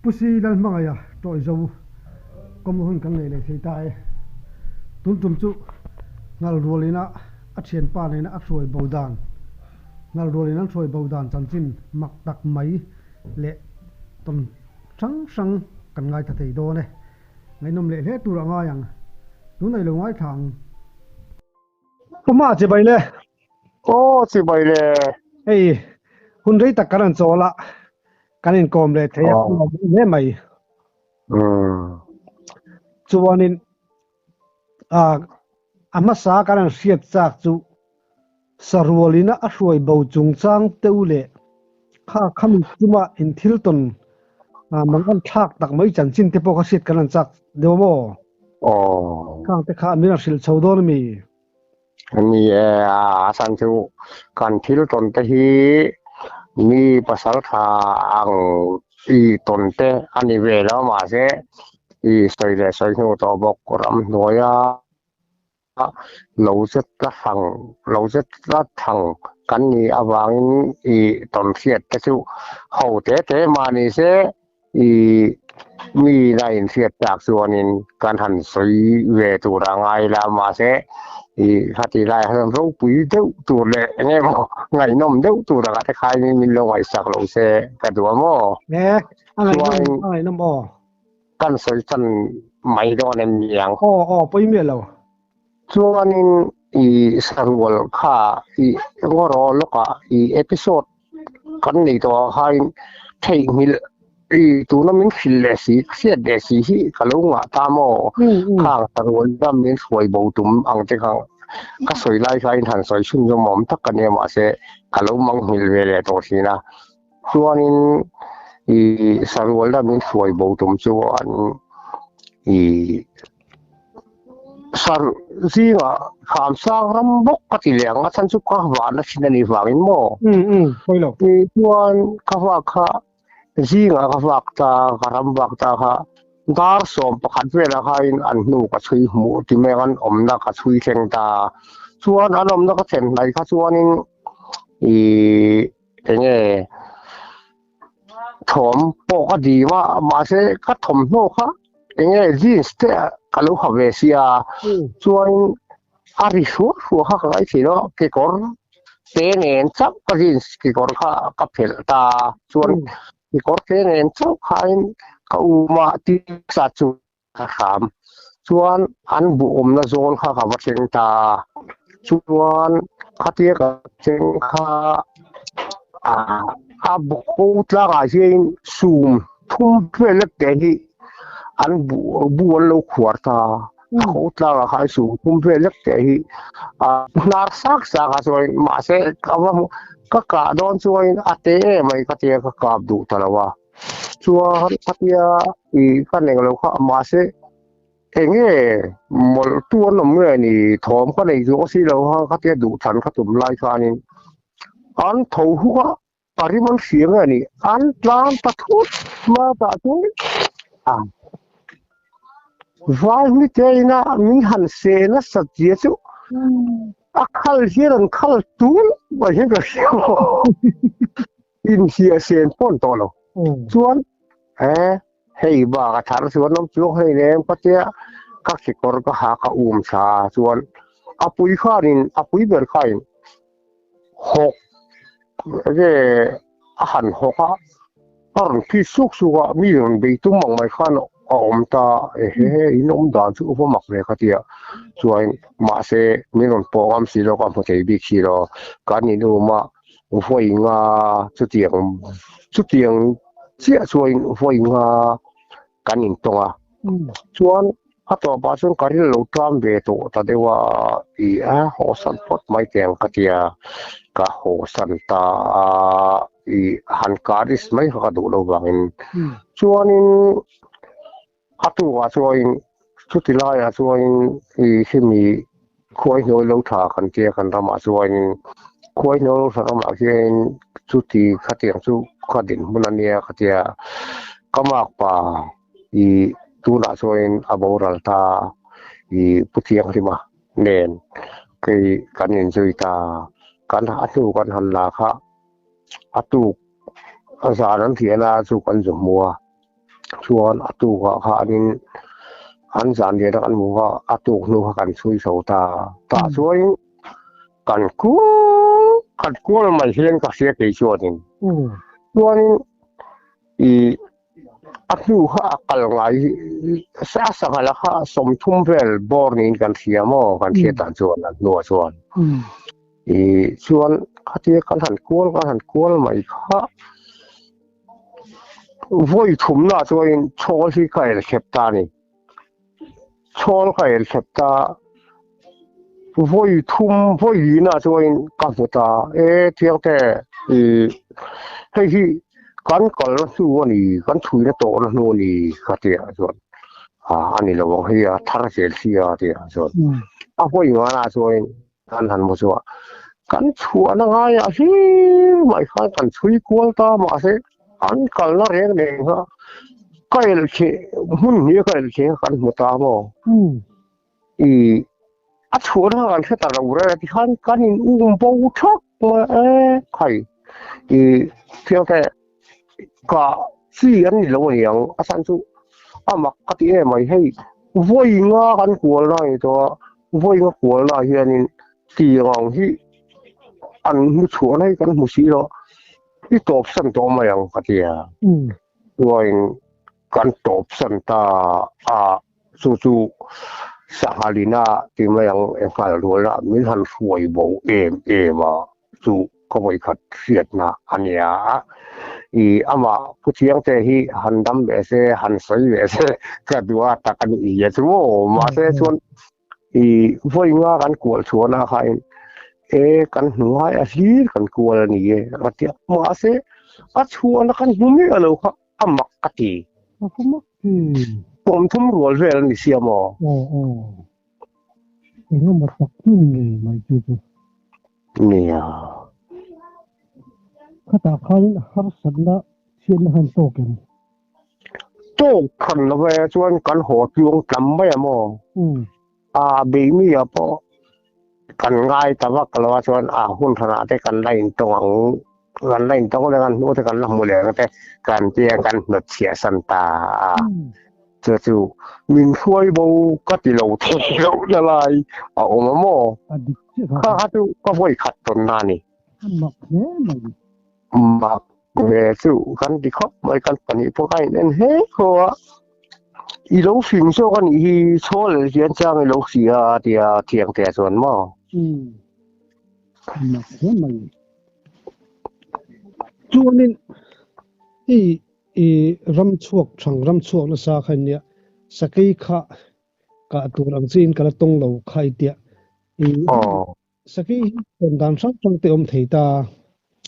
Pu Si Lalhmangaia Tawizo kawm hun kan nei leh thei ta e. Tun tum chu Ngalrualina a thianpa nena a hruai bo dan, Ngalrualin an hruai bo dan chanchin mak tak mai leh tawn hrang hrang kan ngaithla thei dawn e. Ngaihnawm leh hle tur a ngai ang. Tunah i lo ngaithla ang. Puma chibai le. Aw chibai le. Hei hun rei tak kan han chawl a, kan inkawm leh thei a hle mai. Chuanin a hmasa kan han hriat chak chu sarualina a hruai bo chungchang teu leh kha khami chuma inthil tawn mangan thlak tak mai chanchin te pawh kha hriat kan han chak deuh maw? Aw. Khang te kha min han hrilh chho dawn a mi? Ni e, a chhan chu kan thil tawn te hi mi pasal tha ang i tawn te a ni ve lo mahse i sawi leh sawi hnu tawh bawk ramhnuaia lo zet la thang lo zet la thang kan nih avangin i tawn hriat te chu ho te te mah ni se i mi la inhriat tak chuanin kan han sawi ve tur a ngai la mahse i khati lai hian ropui deuh tur leh eng emaw ngaihnawm deuh tur anga te khain min lo ngaihsak lo se ka duh a maw? E, a ngaihnawm a ngaihnawm aw. Kan sawi chan mai dawn em ni ang? Aw aw pawi miah lo. Chuanin i sarual kha i ngaw lawkah i episode kan nei tawh ah khain theihnghilh i tuna min hrilh leh si ka hriat leh si hi ka lo ngah ta maw? Khang sarual dam min hruai bo tum ang te kha ka sawi lai khain han sawi chhunzawm awm tak ka nia mahse ka lo mangnghilh ve leh tawh thin a. Chuanin i sarual dam min hruai bo tum chuan i Sar zingah kham sang ram bawk ka ti leh ang a chhan chu ka vahna thin a nih vangin maw? Um um pawi lo. Ni chuan ka vak kha zingah ka vak ta ka ram vak ta kha dar 11 velah khain an hnu ka chhui hmuh ti mai ang an awmna ka chhui thleng ta chuan an awmna ka thlen hnai kha chuanin ih enge thawm pawh ka dim a mahse ka thawmhnaw kha enge jeans te ka lo ha ve sia chuan a ri hruah hruah kha ka ngaih thin a kekawr te nen chauh ka jeans kekawr kha ka phelh ta chuan kekawr te nen chauh khain ka um a tisa chu ka hram chuan an buh awmna zawl kha ka va thleng ta chuan khatia ka thleng kha a buk ko tlangah hian sum thum vel lek te hi an buh bu an lo khuar ta a ko tlangah khan sum thum vel lek te hi a hnar sak sak a chuan mahse ka va ka kah dawn chuan a te em mai ka tia ka kap duh ta lo a. Chuan khatia i ka neng lo kha mahse enge mawlh tu an awm nge ni thawm ka nei zawk si lo kha khatia duh than kha tum lai khanin an tho huk a a rim an hria nge ni an tlan ta thut hma tah chuan a vai ni te ina min han se nasa zia chu a khal hian an khal tul mai hian ka hria Inhliah sen pawn tawh lo chuan he hei bak a thar chuan awm chuang hei nem ka tia ka kekawr ka ha ka um tha chuan a pui khanin a pui ber khain hawk enge a han hawk a a rawn khi suk suk a mi rawn bei tum ang mai khan a awm ta ehe in awm dan chu va mak ve ka tia chuan mahse min rawn pawh ngam si lo ka hmu thei bik si lo kan in um a. Vawi nga chutiang chutiang chiah chuan vawi nga kan intawng a chuan a tawpah chuan ka rilru tan ve tawh ta deuh a i a haw san phawt mai teh ang ka tia ka haw san ta a i han karis mai kha ka duh lo vangin chuanin a tukah chuan chuti laiah chuan i hemi khuai hnuai lo tha kan tia kan ramah chuan khuai hnuai lo tha ramah hian chuti khatiang chu ka dinhmun a nia ka tia ka makpa i tunah chuan a boral ta i pu thianghlima nen kei kan inzui ta kan a hnu kan han la kha a tuk a zan an hriat a chu kan zu hmu a. Chuan a tukah khanin an zan lian a kan hmu kha a tuk hnu kha kan chhui chho ta. Tah chuanin kan kual kan kual mai hian ka hria kei chuanin. Chuanin ih a hnu kha a kal ngai sa sangha la kha 30 vel bawr niin kan hria maw kan hriat dan chuan a hnuah chuan. Ih chuan khatia kan han kual kan han kual mai kha. Vawi thumna chuanin chhawl hi ka el thlep ta a ni. Chhawl ka el thlep ta, vawi thum vawi lina chuanin ka hmu ta e Thiangte ih hei hi kan kalna hnu a ni, kan chhuina tawhna hnu a ni ka ti ah chuan a ni lo ang hei a thar zel si a ti ah chuan a vawi ngana chuanin Kan han hmu chu a, kan chhuahna ngaiah hlir mai khan kan chhui kual ta mahse an kalna reng reng kha ka elh theh hmun hnih ka elh theh kha kan hmu ta maw? I a chhuahna kha kan hre ta lo reng a tikhan kan in um bo thak mai e khai i thiangte ka chi an ni lo aniang a chhan chu a mak ka ti em mai hei vawi nga kan kual na ni tawh a. Vawiin a kualnaah hianin tiang ang hi an hmu chhuah hi kan hmu si lo, i tawpsan tawh mai ang ka ti a. Chuanin kan tawpsan ta a, chu chu Sanghalina ti mai ang enghal ruala min han hruai bo em em a, chu ka vawikhat hriatna a nia. I amah Pu Chiangte hi han dam ve se, han sawi ve se ka duh a tak a nih hi a chu maw. Mahse chuan i vawi nga kan kual chhuahna khain e kan hnuai a hlir kan kual a ni e ka ti a. Mahse a chhuahna kan hmu miah lo kha a mak ka ti. A ka mak ti. Kum thum rual vel a ni sia maw? Aw aw. Engemaw tak chu ni ngei mai chu chu. Nia. Khatah khanin harsatna chhiatna khan tawk em? Tawk khan lo e, chuan kan haw tluang tlam mai a maw? A beimi ah pawh kan ngai ta vak lo a, chuan a hun hranah te kan la intawng ang, kan la intawng leh ang, hnu te kan la hmu leh ang te kan tia kan hnawt chhiah san ta a. Chu chu min hruai bo ka ti lo thei loh na lai a awm a maw? A dik chiah kha. Kha kha chu ka vawi khat tawn na ni. A mak hle mai. Mak ve chu kan ti khawp mai, kan pahnih pawh kha in en hle khaw a. I lo fing zawk a nih hi, chhawl hian chang i lo hria a tia Thiangtea chuan maw? Umm a mak hle mai. Chuanin hei I ram chhuak thang ram chhuak nasa kha nia sakei kha kah tur ang chiin ka la tawng lo kha i tia. I sakei hi tawn dan hrang hrang te awm thei ta.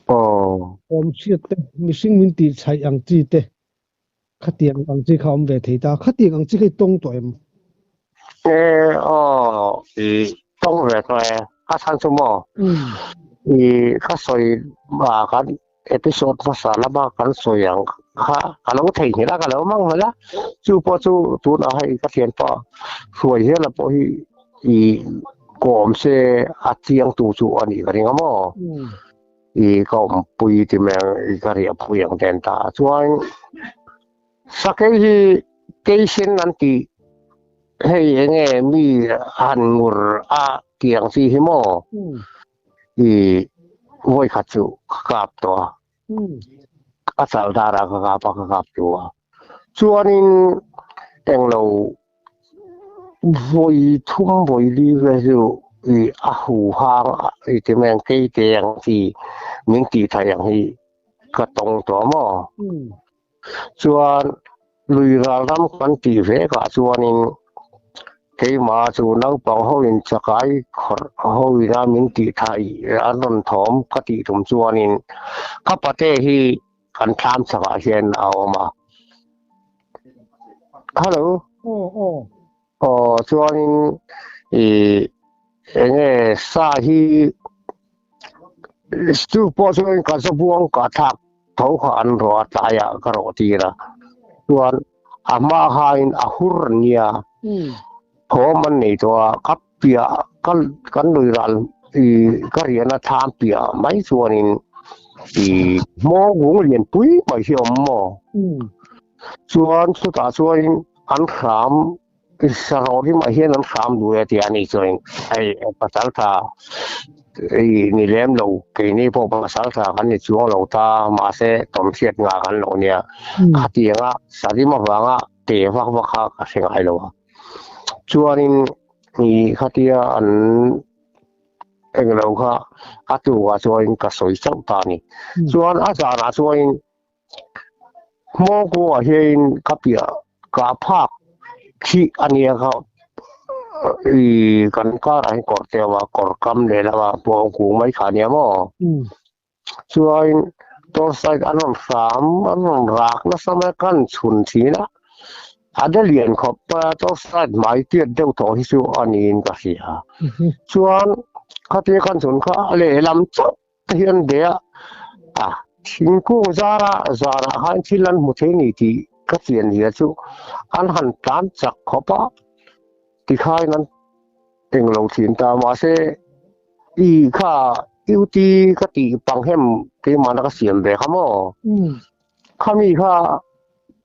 Awm hriat te mihring min tih chhaih ang chi te khatiang ang chi kha awm ve thei ta. Khatiang ang chi kha i tawng tawh em? E aw i tawng ve tawh e. A chhan chu maw? I ka sawi ah khan Episode hmasa lama kan sawi ang kha ka lo theihnghilh a, ka lo mang hmel a, chu pawh chu tunah hei ka thianpa hruai hiala pawh hi i kawm se a chiang tu chu a nih ka ring a maw? I ka awmpui ti mai ang, i ka riahpui ang ten ta chuan sakei hi keisen an tih hei enge mi han ngur a tiang chi hi maw? I vawi khat chu ka kap tawh a, a chal darah ka kap a, ka kap tawh a. Chuanin englo vawi thum vawi li vel chu i a hu hang i ti mai ang keite ang chi min tih theih ang hi ka tawng tawh a maw. Chuan lui ral ram kan tih vekah chuanin keimah chu naupang hoin chakai khawrh hoina min tih thaih an rawn thawm ka tih tum chuanin ka pate hi kan thlam chakah hian a awm a. Hello. Aw aw. Aw chuanin i enge sa hi chu pawh chuan ka zabuang ka thlak tho kha an rawh a tlaiah ka rawh tir a chuan a hma hain a hur an nia thawm an nei tawh a ka piah ka kan lui ral i ka riahna thlam piah mai chuanin i hmawng vung lian pui mai hi a awm maw. Chuan chutah chuanin an hram saraw rimah hian an hram duh e tia ni chuanin hei pasaltha i ni lem lo keini pawh pasaltha kan ni chuang lo ta mahse tawnhriat ngah kan lo nia khatianga sarim avanga te vak vak kha ka hre ngai lo a chuanin i khatia an englo kha a tukah chuanin ka sawi chauh ta a ni chuan a zanah chuanin Hmawngkuah hian ka piah kah phak khi a nia kha i kan karah hian kawr te a awm a kawr kam lehlam ah hmawngkung mai kha a nia maw chuan torch light an rawn hram an rawn rak nasa mai a kan chhun thin a a de lian khawp mai a torch light hmai tiat deuh tawh hi chu a niin ka hria chuan khatia kan chhun kha a lehlam chauh te hian be a, a thingkung zara zarah khan thil an hmu thei ni tih ka chian zia chu an han tlan chak khawp a, tikhain an englo thin ta mahse i kha UT ka tih panghem keimahna ka siam ve kha maw khami kha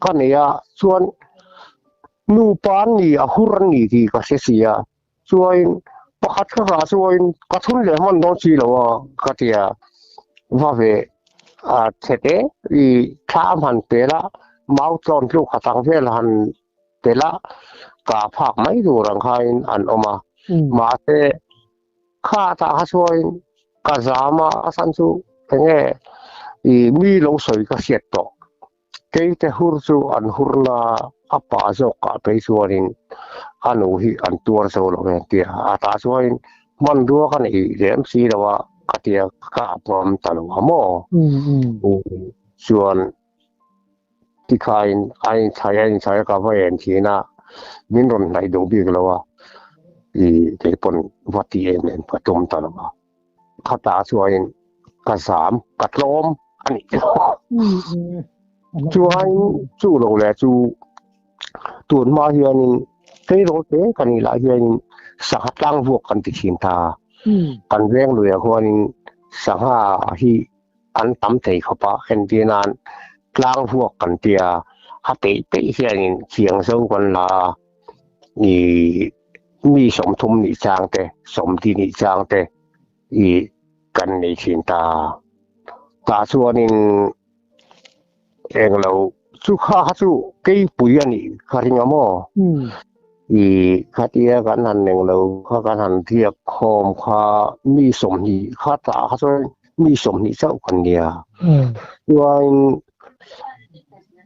ka nei a chuan nupa an ni a hur an ni tih ka hre si a. Chuain pakhat ka hrah chuain ka thun leh hman dawn si lo a ka ti a, va ve a chhete i thla a hman pel a, mau tlawn tluk khat ang vel han pel a, ka phak mai tur ang khain an awm a, mahse kha tah kha chuain ka zam a, a chhan chu enge i mi lo sawi ka hriat tawh. Keite hur chu an hur na a pa zawk kah phei chuanin a nu hi an tuar zo lo ve tia a tah chuanin hmanrua ka nei lem si lo a ka tia ka pawm ta lo a maw chuan tikhain a inchhai a inchhai a ka va en thin a min rawn hnaih duh bik lo a i keipawn va ti em em ka tum ta lo a. Khatah chuanin ka zam, ka tlawm a nih chu. Chuan chu lo leh chu tun hma hianin tleirawl te kan nih lai hianin sangha tlang vuak kan ti thin ta. Kan veng luiah khuanin sangha hi an tam thei khawp a, entir nan tlang vuak kan tia a peih peih hianin thiang zo kan la a. Ih mi 30 nih chang te 40 nih chang te ih kan nei thin ta tah chuanin englo chu kha kha chu keipui a nih ka ring a maw ih khatia kan han englo kha kan han riak khawm kha mi 20 kha tah kha chuan mi 20 chauh kan nia chuan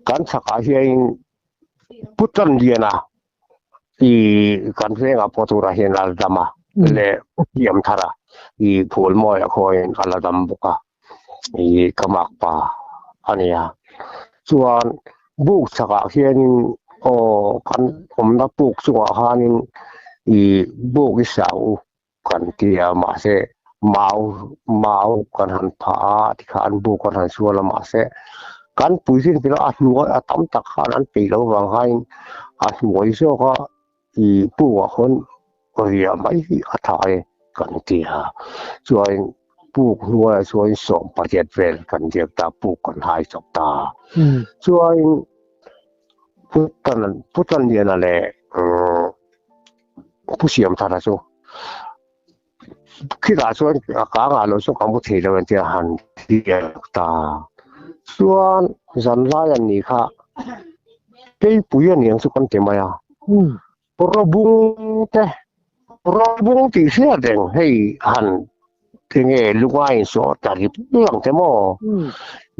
kan chhakah hian Pu Chanliana i kan vengah pawh turah hian a la dam a leh Pu Thiamthara i Phulmawiah khawiin a la dam bawk a i ka makpa a nia. Chuan buk chhakah hianin aw kan awmna puk chungah khanin i buk i sa u kan ti a mahse mau mau kan han phah a tikhan buk kan han sual a mahse kan puitlin tir a hnuai a tam tak khan an peih loh vang khain a hnuai zawk a ih pukah khawn riah mai hi a tha e kan ti a chuan puk hnuaiah chuan 18 vel kan riak ta puk kan hai chawp ta chuan Putanliana leh Pu Siam Thara chu khitah chuan a kangah lo chu ka mu thei lo ang tia han riak ta. Chuan zan lai an nih kha keipui a niang chu kan ti mai a. Rawbung te rawbung tih hriat reng hei han enge lungai insawh ta rip ang te maw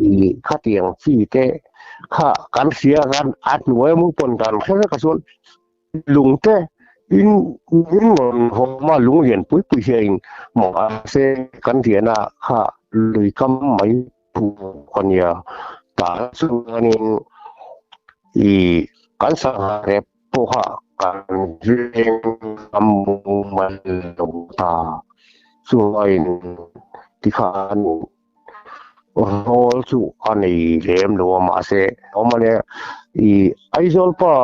ih khatiang chi te kha kan hria khan a hnuai mu pawn kan hre vek a chuan Lungte in in rawn hawm a, lung lian pui pui hian mahse kan riahna kha lui kam mai puk a nia. Tah chuanin ih kan sangha rep pawh kha kan veng a mumal lo ta. Chuain tikhan Rawl chu a nei lem lo a mahse awm a nia ih Aizawl pa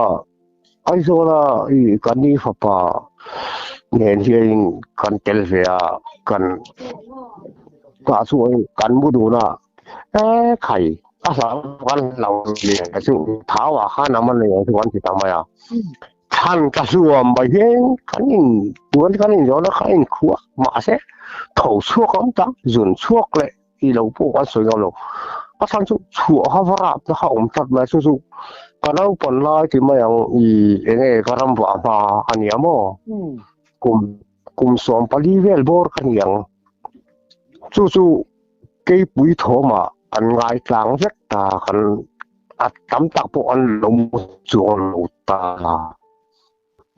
Aizawla ih kan ni fapa nen hianin kan tel ve a kan tah chuan kan mu dun a e khai A hlau kan hlau lian chu thau ah khan a man nei chu kan ti ta mai a. Thlan ka hluam mai hian kan in tuan kan in zawh na kha in khuah mahse tho chhuak a awm ta zun chhuak leh tih lo pawh kan sawi ngam lo. A chhan chu chhuah kha va rap na kha awm tlat mai chu chu ka naupan lai ti mai ang i enge ka ram vah hma a nia maw kum kum 14 vel bawr ka ni ang chu chu keipui thawmah kan ngai tlang vek ta kan a tam tak pawh an lo mu chuang lo ta.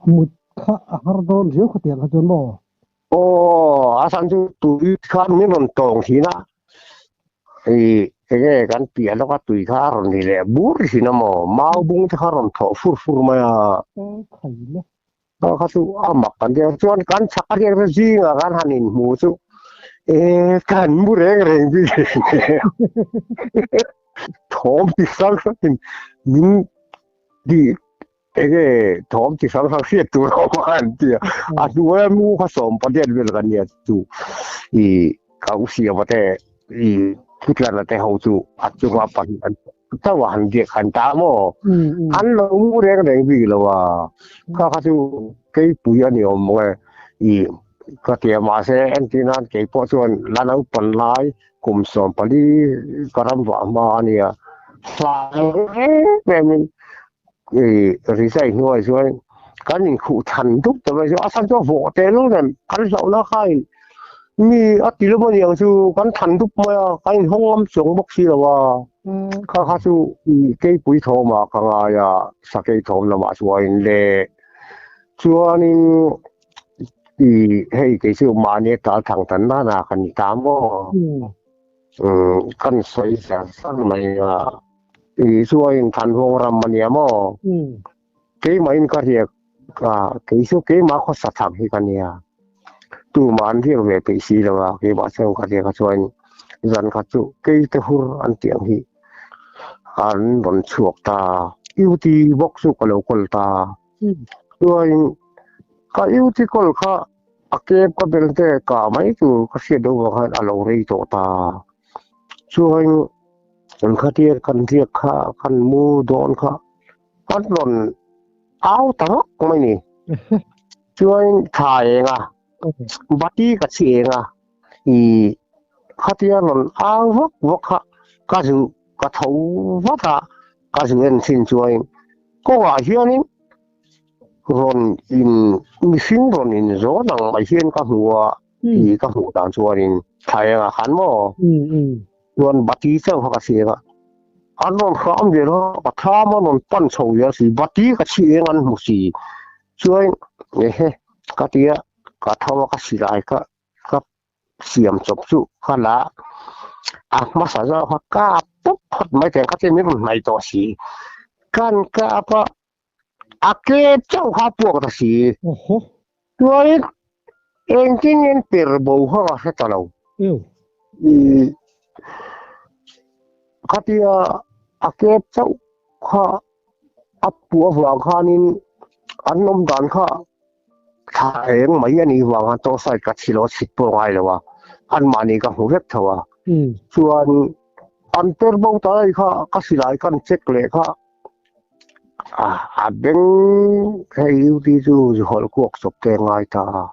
Mut kha a har dawn riau khatiang kha chuan maw? Aw, a chhan chu tui khan min rawn tawng thin a, i enge kan piah lawka tui kha a rawn ri leh bur thin a maw, mau bung te kha a rawn thawh fur fur mai a. Khai le. Kha chu a mak kan tia, chuan kan chhak a riak zingah khan han inhmu chu e kan mu reng reng bik thawm ti hrang hrangin min ti Enge thawm chi hrang hrang hriat tur a awm a an ti a, a hnuaia mu kha 18 vel kan nia chu i ka u siama te i Putlana te ho chu a chunga pahnih an chauh a han biak han ta maw an lo mu reng reng bik lo a, kha kha chu keipui a ni awm maw e i ka ti a mahse entir nan keipawh chuan la naupang lai kum 14 ka ram vah hma a nia hlau em em in I resign hnuai chuan kan inkhuh than dup ta mai chu a chhan chu a vawh teh lul nen kan hlauhna khain mi a ti lawm aniang chu kan than dup mai a kan inhawng ngam chuang bawk si lo a kha kha chu i keipui thawmah ka ngai a sakei thawm lamah chuan le chuanin i hei kei chu mahni tal thang tan nana kan ni ta maw kan sawi zar zar mai a. I chuain Thanhawng ram a nia maw? Keimahin ka riak a, kei chu keimah khawsa thak hi ka nia. Tumah an riak ve peih si lo a, keimah chuan ka riak a chuain zan khat chu keite hur an tih ang hi an rawn chhuak ta. UT bawk chu ka lo kawl ta. Chuain ka UT kawl kha a kep ka bel te kah mai tur ka hriat deuh vang khan a lo rei tawh ta. Chuain Kan khatia kan riak kha kan mu dawn kha an rawn au ta vak mai ni. Chuan tha eng a, bati ka chhi eng a, i khatia rawn au vak vak kha ka zu ka tho vat a, ka zu en thin chuan kawngah hianin rawn in mihring rawn in zawn ang mai hian ka hmu a, i ka hmuh dan chuanin tha engah khan maw. Chuan bati chauh kha ka chhi eng a, an rawn hram zel a, ka thlam an rawn pan chho zel si, bati ka chhi eng an hmu si, chuan ehe ka ti a, ka tho a ka silai kha ka siam chawp chu ka la a hmasa zawk kha kap pawp phawt mai thei ang, khatia min rawn hnaih tawh si, kan kap a a ke chauh kha a puak ta si, chuan engtin nge an per bo kha ka hre ta lo. Khatia a ke chauh kha a puah avang khanin an awm dan kha thla eng mai a nih vang khan tawngtai ka chhi lo a chhit pawh a ngai lo a, anmahni ka hmu vek tho a. Chuan an per bo ta lai kha ka silai kan check leh kha A beng hei UD chu hawlh kuak chawp te ngai ta a,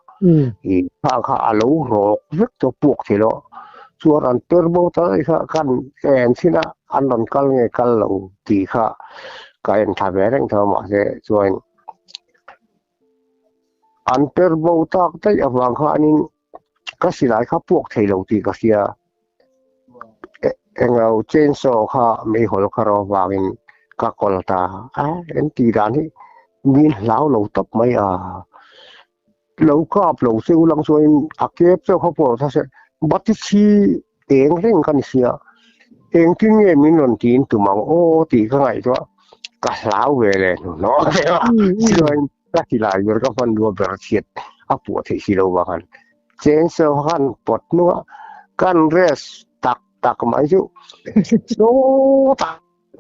i kha kha a lo rawk vek tawh puak thei lo chuan an per bo ta daih kha kan en chin a an rawn kal nge kal lo tih kha ka en tha ve reng tho mahse chuan an per bo tak daih avang khanin ka silai kha puak thei lo tih ka hria. Englo chainsaw kha meihawl kha ro vangin ka kawl ta a, en tih dan hi min hlau lo tawp mai a, lo kap lo che u lang chuanin a kep chauh kha pawh ta se bati chhi eng reng ka ni sia, engtin nge min rawn tiin tum ang aw tih ka ngaihtuah ka hlau ve leh hnuhnawh deuh a, chuan ka ti lai ber ka hmanrua ber chhiat a puah theih si lo vang chainsaw khan pawt hnungah kan rest tak tak mai chu sawtah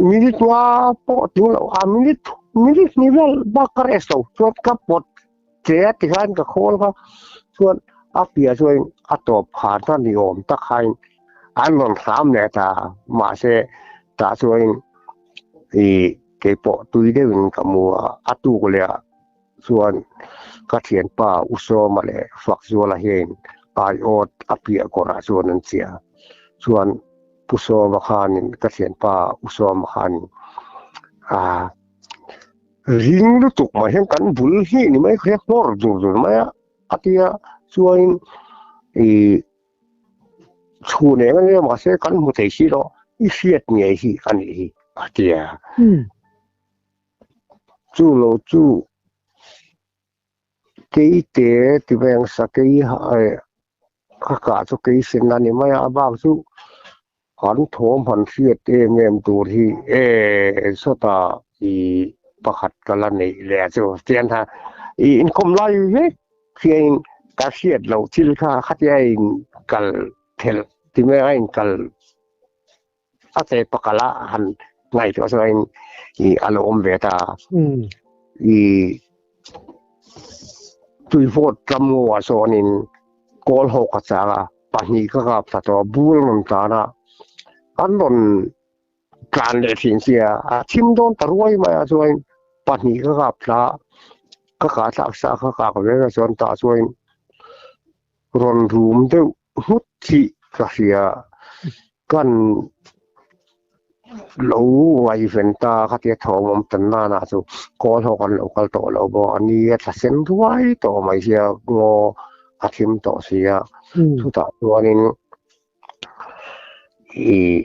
minute nga pawh tling lo a minute minute hnih vel bak ka rest lo chuan ka pawt che a tikhan ka khawl kha chuan a piah chuan a tawp khan a ni awm tak khain an rawn hram leh ta mahse. Tah chuanin ih keipawh tui deuhin ka hmu a, a tuk leh ah chuan ka thianpa U Sawma leh Fakzuala hian aiawt a piah kawrah chuan an chiah a, chuan Pu Sawma khanin ka thianpa U Sawma khanin ah ring lutuk mai hian kan bul hnih ni mai kha hian nghawr dur dur mai a, a tia chuanin ih Chhun eng ania mahse kan hmu thei si lo, i hriat ngei hi a nih hi a ti a. Chu lo chu keite ti mai ang sakei ka kah chu kei sen a ni mai a, a bak chu an thawm han hriat em em tur hi e sawtah i pakhat ka la neih leh a chu tiang kha i inkhawm lai vek Khiain ka hriat loh thil kha khatia a in kal thelh ti mai a in kal a che pakal a han ngaihtuah chuan i a lo awm ve ta i tuivawt ram ngaw ah chuanin kawl ho ka chang a pahnih ka kap thla tawh a bul rawn tlan a an rawn tlan leh thin sia a thim dawn ta ruai mai a chuan pahnih ka kap thla ka kah thlak sa ka kak ve a chuan tah chuan rawn rum deuh nghut hi ka hria kan lo ngaihven ta khatia thawm awm tan nana chu kawl ho kan lo kal tawh lo bawk a ni a thla sen ruai tawh mai sia ngaw a thim tawh sia chutah chuanin Ih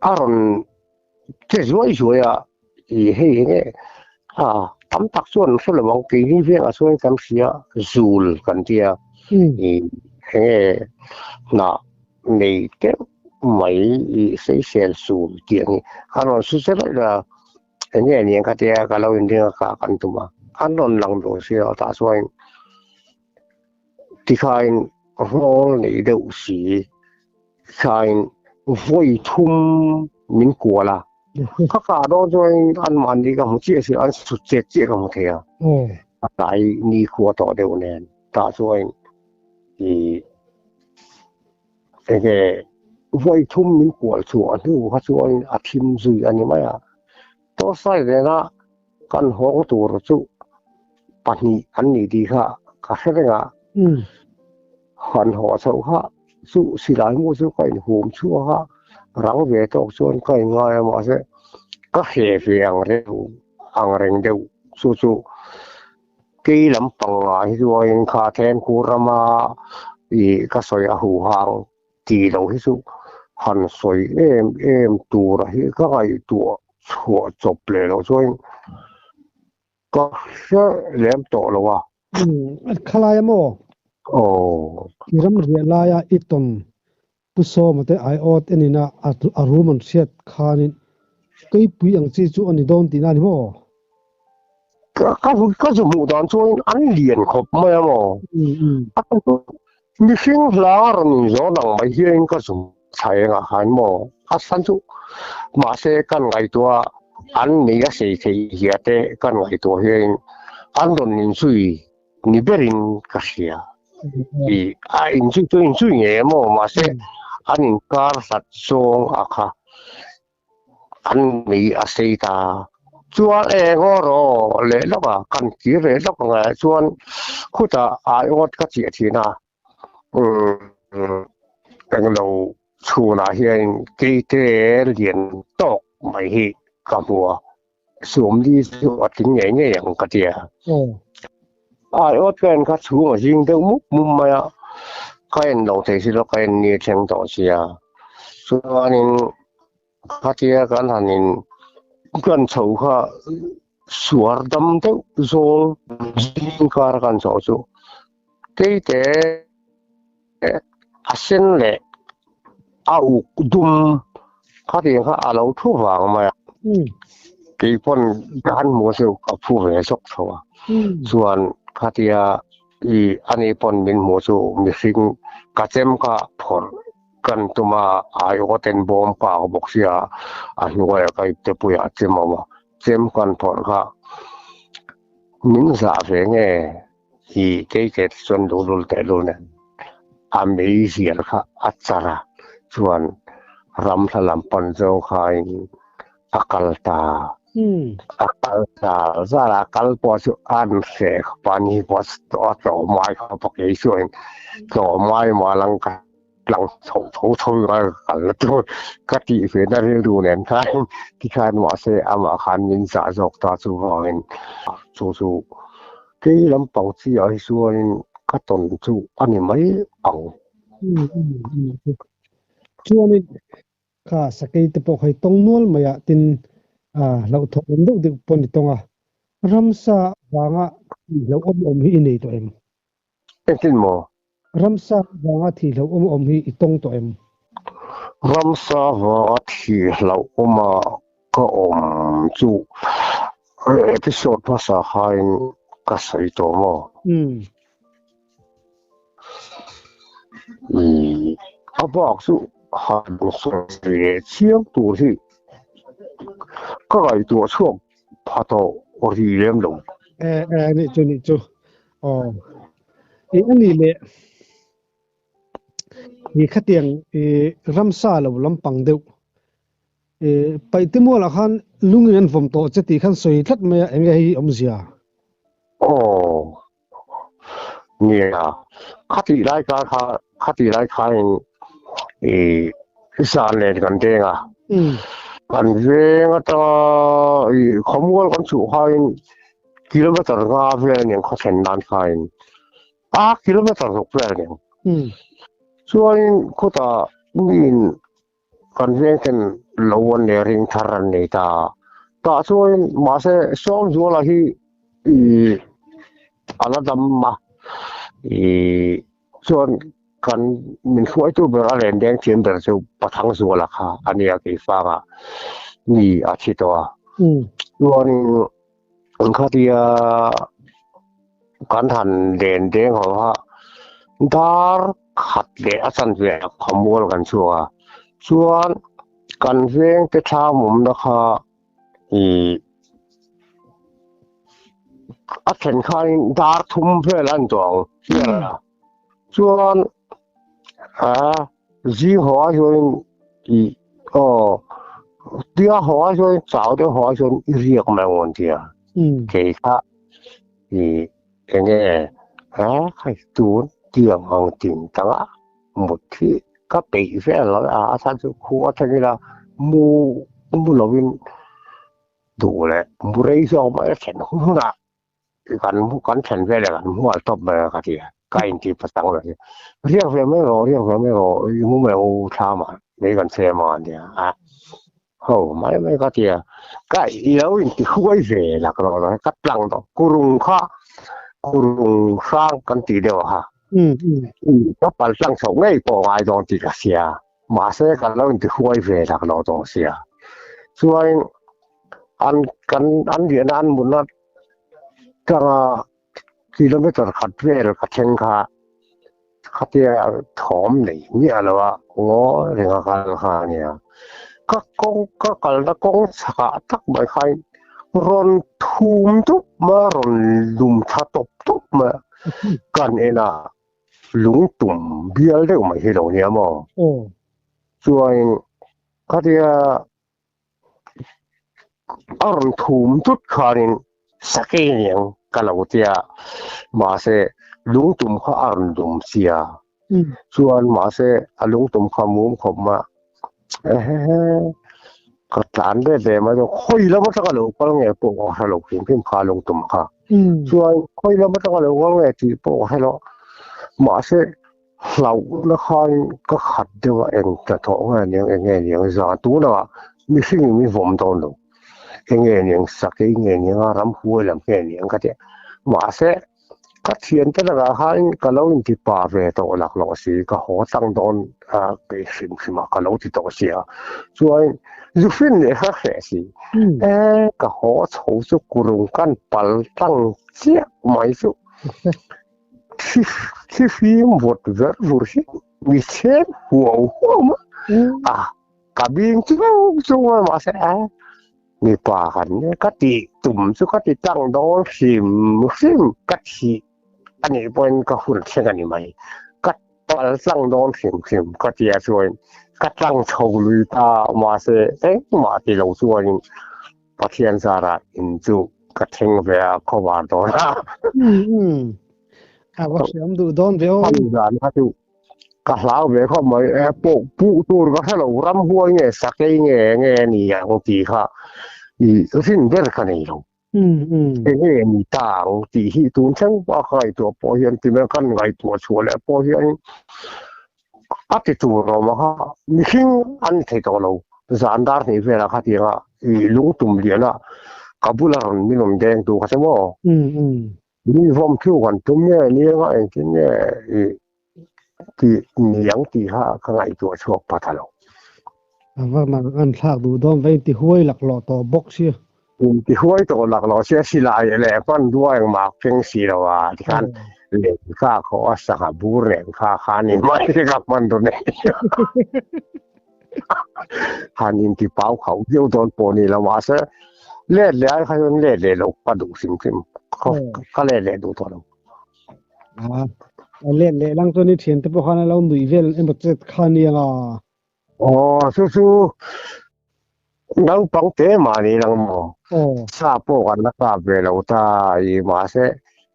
a rawn che zuai zuai a ih hei enge a tam tak chuan an hre lo ang keini vengah chuan kan hria zul kan tia ih enge hnah nei deuh mai ih sawisel zul tih ang hi a rawn su che daih a enge aniang ka tia ka lo inring a kah kan tum a an rawn lang dawn sia tah chuan. Tikhain rawl nei deuh si khain vawi thum min kual a, ka kah dawn chuan anmahni ka hmu chiah si an sut chet chiah ka hmu thei a, a tlai nikhua tawh deuh nen tah chuan ih enge vawi thum min kual chhuah hnu kha chuan a thim zui a ni mai a, tawsai nena Kan hawng tur chu pahnih an nih tih kha ka hre reng a, han haw chhoh kha chu silai mu chu ka inhum chhuak a, rang ve tawk chuan ka inngai a mahse ka hre ve ang reng ang reng deuh chu chu kei lampang ah hi chuan kha Thenkhur rama ih ka sawi a huhang tih loh hi chu han sawi em em tur a hi ka ngaihtuah chhuah chawp leh loh chuan ka hre lem tawh lo a. Umm khalai a maw? Aw. I ram riah laia i tawn Pu Sawma te aiawt enina a rum an hriat khanin keipui ang chi chu a ni dawn tihna a ni maw? Ka ka zu hmuh dan chuan an lian khawp mai a maw? Mihring hla a rawn inzawn ang mai hian ka zu thla engah khan maw a chhan chu mahse kan ngaihtuah an nei a sei theih zia te kan ngaihtuah hian an rawn inzui ni berin ka hria. I a inzui chu inzui ngei a maw mahse an inkar hlat zawng a kha an nei a sei ta. Chuan eng aw rawh leh lawk a, kan kir leh lawk ang eh chuan khutah aiawt ka chiah thin a, umm englo chhunah hian keite lian tawk mai hi ka hmu a, sawmli chu a tling ngei ngei ang ka tia. Aiawt ka en kha chhung a zing deuh mup mup mai a, ka en lo thei si lo ka en ni thleng tawh sia, chuanin Khatia kan han in kan chho kha suar dam deuh zawl zing kar kan chho chu keite a sen leh a uk dum khatiang kha a lo thu vang mai a keipawn ka han hmu chu ka phu ve zawk tho a chuan khatia i ani pawn min hmu chu mihring ka chem kha phawrh Kan tuma aiawten bawm kak bawk sia a hnuaia ka ipte puiah chem awm a, chem kan phawrh kha min zah ve nge i keite te chuan luhlul teh lul nen a meizial kha a char a chuan ram hla lam pan zawng khain a kal ta. A kal zal zal a, kal pawh chu an hreh khawp a, ni pawh a tlawmai khawp a, kei chuan tlawmai mah lang ka tlang chho tho tho in ka kal na tur ka tih ve na rilru nen khan tikhan mahse amah khan min zah zawk ta chuvangin chu chu kei lampang chi ah hi chuanin ka tawn chu a ni mai ang. Chuanin kha sakei te pawh kha i tawng nual mai a, tin hlauhthawh awm deuh deuh pawh ni tawng a, ramsa vanga hlauhawm awm hi i nei tawh em? Engtin maw? Ramsa vanga thih hlauhawm awm hi i tawng tawh em? Ramsa vanga thih hlauhawma ka awm chu episode hmasa khain ka sawi tawh maw? A bak chu han sawi leh chiang tur hi ka ngaihtuah chhuak pha tawh rih lem lo. E e nih chu nih chu aw i ani leh i khatiang i ramsa lo lampang deuh i paihte mualah khan lungin an vawm tawh che tih khan sawi tlat mai a enge hei awmzia. Aw nia khatih lai kar kha khatih lai khain i zan len kan deng a kan veng atanga i khawmual kan chhuh khain kilometer nga vel aniang khaw thlen nan khain a kilometer ruk vel aniang chuanin khawtah miin Kan veng ten lo an nei a, ring thar an nei ta. Tah chuan mahse Sawmzuala hi ih a la dam a, ih chuan kan min hruaitu ber a len deng thiam ber chu Pathangzuala kha a nia keifanga mi a thi tawh a. Chuanin Engkhatia kan han len deng ho a, dar khat leh a chanve ah khawmual kan chhuak a, chuan kan veng te thlam awmna kha ih a thlen khanin dar thum vel a ni tawh ang vel a, chuan ah zing haw ah hianin ih aw tia haw ah hian chau deuh haw ah hian i riak mai ang an ti a kei kha ih eng nge a hei tun tiang ang tin tanga mut hi ka peih vel lo a a chhan chu khua atang ila mu mu lovin duh leh mu rei zawk mai a thlen hun hunah kan kan thlen vel leh kan hmual tawp mai a ka ti a ka inti patang lo hi riak ve mai rawh riak ve mai rawh i mu mai u thlam ah mai kan chhem ang an ti a ho mai mai ka ti a ka i lo inti huai ve lak rawh rawh ka tlang tawh kurung kha kurung hrang kan tih deuh a kha ka pal tlang chhoh ngei pawh ngai dawn tih ka hria mahse ka lo inti huai ve lak lo tawh sia chuan an kan an riahna an mutna tanga kilometer khat vel ka thleng kha khatia thawm nei miah lo a ngawi reng a kal kha a nia ka kawng ka kalna kawng chhakah tak mai khain rawn thum dup mai a rawn lum thla tawp tawp mai a kan en a lungtum bial deuh mai hi lo nia maw chuanin khatia A rawn thum tut khanin sakei niang ka lo tia mahse lungtum kha a rawn dum sia chuan mahse a lungtum kha mum khawp mai a ehehe ka tlan let ve mai dawn khawi lam atanga lo kal nge pawh ka hre lo hrim hrim kha lungtum kha chuan khawi lam atanga lo kal nge tih pawh ka hre lo mahse Hlauhna khan ka khat deuh a, eng hnathawh nge aniang, eng nge aniang zan tunah mihring in min vawm dawn lo, eng nge aniang sakei nge aniang a ramhuai lam nge aniang ka ti a, mahse ka thiante lakah khan ka lo inti pa ve tawh laklawh si, ka haw tlang dawn a kei hrim hrim a ka lo ti tawh si a, chuan zu hrin leh hre hreh si, e ka haw chho chu kurung kan pal tlang chiah mai chu. Thi fim vawt ver vur hi mi chhem huau huau ma a ka bing chung chung a mahse a mipa kan nia ka ti tum chu ka ti tlang dawn hrim hrim ka thih anih pawhin ka hun thleng ani mai ka pal tlang dawn hrim hrim ka tia chuan. Ka tlang chho lui ta mahse engmah ti lo chuanin Pathian zarah in chu ka thleng ve a khawvar dawn a. A va hriam duh dawn ve aw. Hemi zan kha chu ka hlau ve khawp mai e pawh puh tur ka hre lo ramhuai nge sakei nge nge a ni ang tih kha i rin ber ka nei lo. Enge ni ta ang tih hi tun thleng pawh a ka ngaihtuah pawh hian ti mai kan ngaihtuah chhuah leh pawh hian a ti tur awm a kha mihring an ni thei tawh lo zan dar hnih velah khatianga i lungtum lian a ka bula rawn min rawn deng tu kha che maw mi vawm thluk an tum nge nia engtin nge i tih ni ang tih kha ka ngaihtuah chhuak phat a lo. A va man an thlak duh dawn va inti huai laklawh tawh bawk sia. Inti huai tawh laklawh sia silai leh hmanrua engmah keng si lo a tikhan lei kha khaw a sangha bur nen kha kha ni mai ka hmanrua nei han inti pau khauh viau dawn pawh ni lo mahse let leh ai kha chuan let leh loh ka duh hrim hrim ka let leh duh tawh lo. A let leh lang chuan i thiante pawh khan a lo nuih vel emaw chet kha nia. Aw chu chu naupang te mahni lang maw? Sa pawh kan la kap ve lo ta i mahse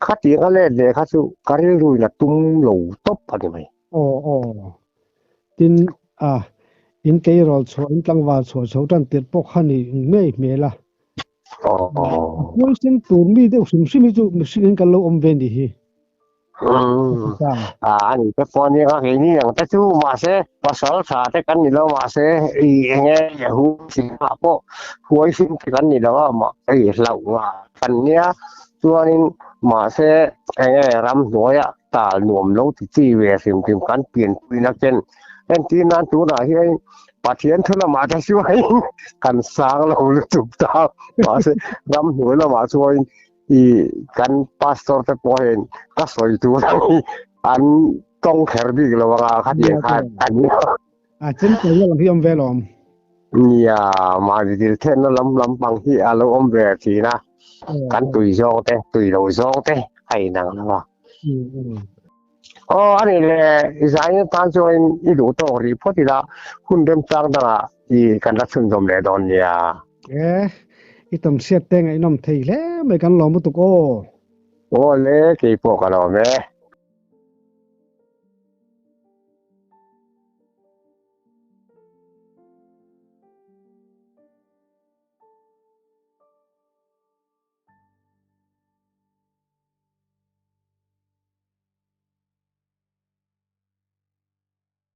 khatiang a let leh kha chu ka rilru in a tum lo tawp a ni mai. Aw aw tin a in tleirawl chhuah in tlangval chhuah chho tan tirh pawh kha ni ngei hmel a. Huaisen tur mi deuh hrim hrim hi chu mihring in kan lo awm ve nih hi. A ni te pawh ania ka keini ang te chu mahse pasal tha te kan ni lo mahse i enge hu ah pawh huaisen te kan ni lo a mah hei hlauh ngah kan nia chuanin mahse enge ramhnuaia tal nuam lo ti chi ve hrim hrim kan pianpuina ken entir nan tunah hian Pathian thu lamah te chuan kan sang lo lutuk ta mahse ramhnuai lamah chuan i kan pastor te pawh hian ka sawi tur an tawng kher bik lo anga khatiang khan an a chen tel na lam hi awm ve lawm nia mahni dil then na lam lampang hi a lo awm ve thin a kan tui zawng te tui lo zawng te a inang lo a Aw a nih le i zaina tan chuan i duh tawk rih phawt ila hun remchang dangah i kan la chhunzawm leh dawn nia. E, i tam hriat te ngaihnawm thei hle mai kan lawm lutuk aw. Aw le, keipawh ka lawm e.